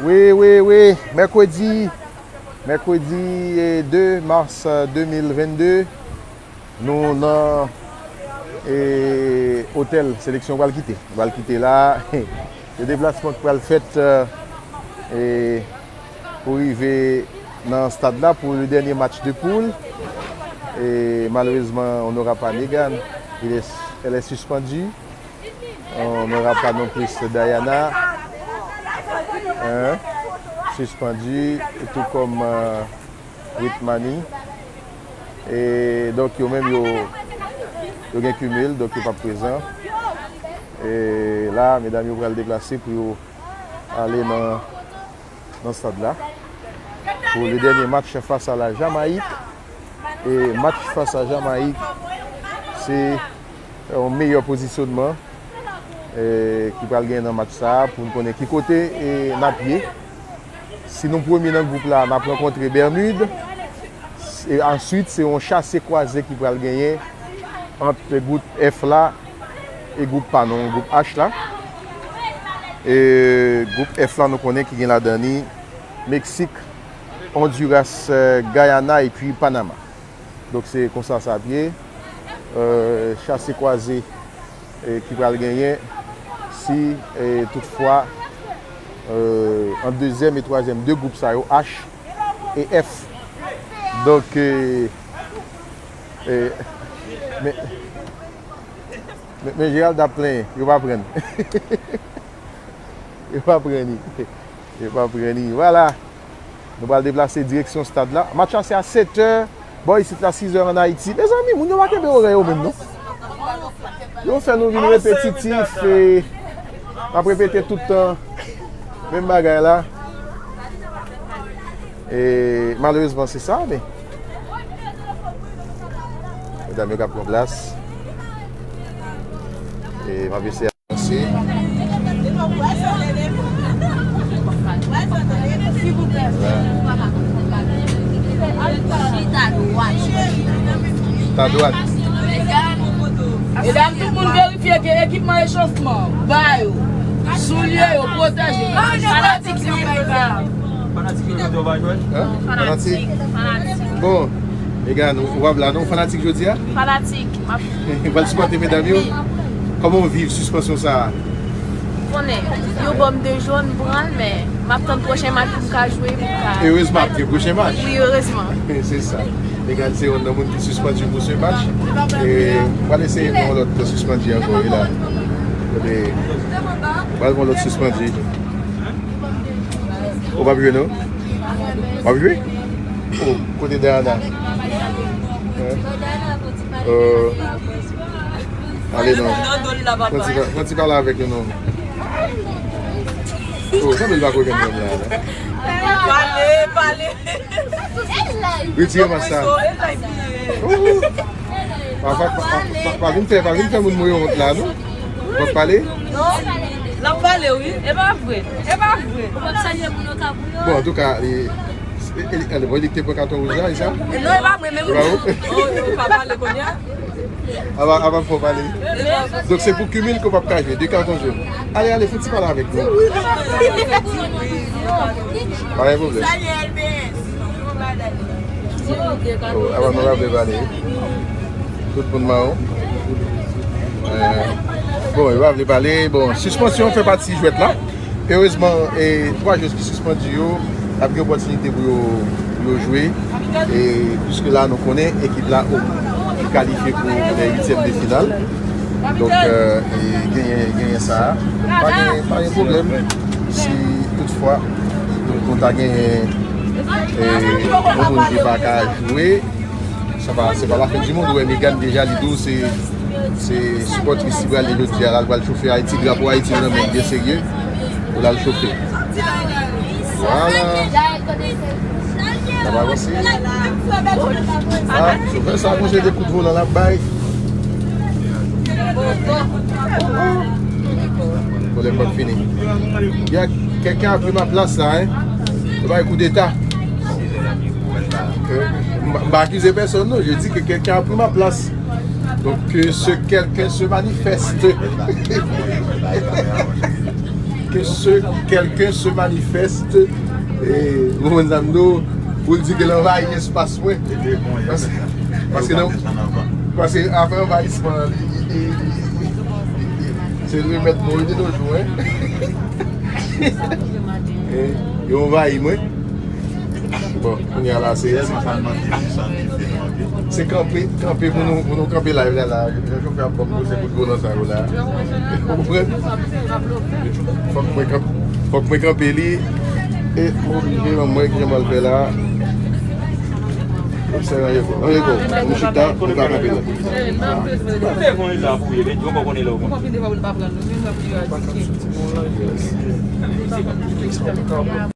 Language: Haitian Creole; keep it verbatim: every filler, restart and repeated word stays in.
Wi, wi, wi. Mèkredi, mèkredi, eh, de mas, eh, de mil vennde, nou nan, eh, otèl seleksyon pral kite. Pral kite la. Se deplasman k pral fèt, eh, eh, pou rive nan stad la pou le dènye match de poule. Et malheureusement, on n'aura pas Megan. Il est, elle est suspendue. On n'aura pas non plus Diana. Hein? Suspendue, tout comme, euh, Whitmany. E donk, yo menm, yo, yo gen kimil, donk yo p ap prezan. E la, medam yo pral deplase pou yo ale nan, nan stad la. Pou le dènye match fas a la Jamayik. E match fas a Jamayik, se yon meyè pozisyonman, e, ki pral gen nan match sa a pou n konnen ki kote, e, n ap ye. Si nou premye nan gwoup la, n ap rankontre Bèmid. E answit, se yon chase kwaze ki pral genyen ant gwoup F la e gwoup pa nou, gwoup H la. E gwoup F la, nou konnen ki gen ladan li Meksik, Ondiras, eh, Gayana epi Panama. Donk, se konsa sa ap ye. Eh, chase kwaze, eh, ki pral genyen si, eh, toutfwa, eh, ant dezyèm e twazyèm de gwoup sa yo, H e F. Donk, eh, eh, men, men, men Gerald ap plenyen, yo pa pran li. Yo pa pran li. Yo pa pran li. Vwala. Nou pral deplase direksyon stad la. Match la se a sèt è. Bò isit la, sis è an Ayiti. Mezanmi, moun yo pa kenbe orè yo menm, non. Yo fè nou vin repetitif. E n ap repete tout tan menm bagay la. E malerezman, se sa, men medam yo k ap pran plas. E m ap eseye. Chita dwat. Chita dwat. Medam, tout moun verifye ke ekipman echofman, ba yo, soulye yo, pwoteje. Fanatik, se yon bagay. Hein? Fanatik. Fanatik. Bon, Megan, ou, ou p ap la non, fanatik jodi a? Fanatik. Ou pral sipòte medam yo? Kòman w viv sispansyon sa a? Konnen, yo ban m de jòn, m pran l, men m ap tann pwochen match pou m ka jwe, pou m ka. Erezman, ap gen pwochen match. Wi, erezman. Se sa. Megan se youn nan moun ki sispann pou se match. E m pral eseye pran yon lòt sispann ankò, e la. Kote, m pral pran yon lòt sispann. Ou p ap jwe, non? W ap jwe? Oh, kote Diana? Hein? Euh, ale non. Pran ti pa-, pran ti pale avèk yo, non. Oh, sanble l pa ko jwenn nonm la, la. Pale, pale. Retire mas sa. Oh. Pa, pa, pa, pa, pa vin fè, pa vin fè moun mouye wont la, non. W ap pale? Non. L ap pale, wi. E pa vre. E pa vre. W ap salye moun yo ka pou yo. Bon, antouka, e, e, e, e, bon, li te pran katon wouj la, e sa? E non, e pa vre, men moun yo. Oh, yo pa pale kounye a. Ava, ava fò pale. E pa vre. Donk, se pou kimil ke w p ap ka jwe, de katon jòn. Ale, ale, fè ti pale avèk nou. Pa gen pwoblèm. Salye L B S. Oh, avan nou raple pale. Tout moun mawon. Eh, bon, yo pa vle pale. Bon, sispansyon fè pati jwèt la. Erezman, e, twa jwèz ki sispann yo, ap gen opòtinite pou yo, pou yo jwe. E piske la, nou konnen ekip la o, ki kalifye pou lè uityèm de final. Donk, eh, e genyen, genyen sa a. Pa gen, pa gen pwoblèm. Si toutfwa, nou, nou ta genyen, eh, yon moun ki pa ka jwe, se pa, se pa la fen di mond. Ou wè Megan deja li di w se, se sipòtris li pral ye jodi a la, l pral chofe Ayiti, drapo Ayiti l nan men l byen serye. Pou l al chofe. Vwala. N ap avanse. Ah, chofè sa ap manje de kout volan l ap bay. Pwoblèm pa fini. Il y a quelqu'un a pris ma place là, hein. Yo bay koudeta. M, m pa akize pèsonn, non. Je dis que quelqu'un a pris ma place. Donc, que ce quelqu'un se manifeste. Se, quelqu'un se manifeste, e, ou konprann sa m di w, pou l di ke l anvayi espas mwen. Paske, paske nan, paske afè anvayisman an, li, li, li, li, li, li, se remèt mwen de nos jours, hein. E, yo anvayi mwen. Bon, kounye a la, se, se kanpe, kanpe pou nou, pou nou kanpe live la, la. Jan chofè ap ban m poze kout volan sa yo la. Ou konprann? Fòk mwen kanpe, fòk mwen kanpe li. E mwen oblije ban mwen ki jan m al fè la. Obsève anyen ankò. Anyen ankò. Nou chita, nou ka kanpe la. Ou te konn la pou ye, men yo poko konnen lè ou konn.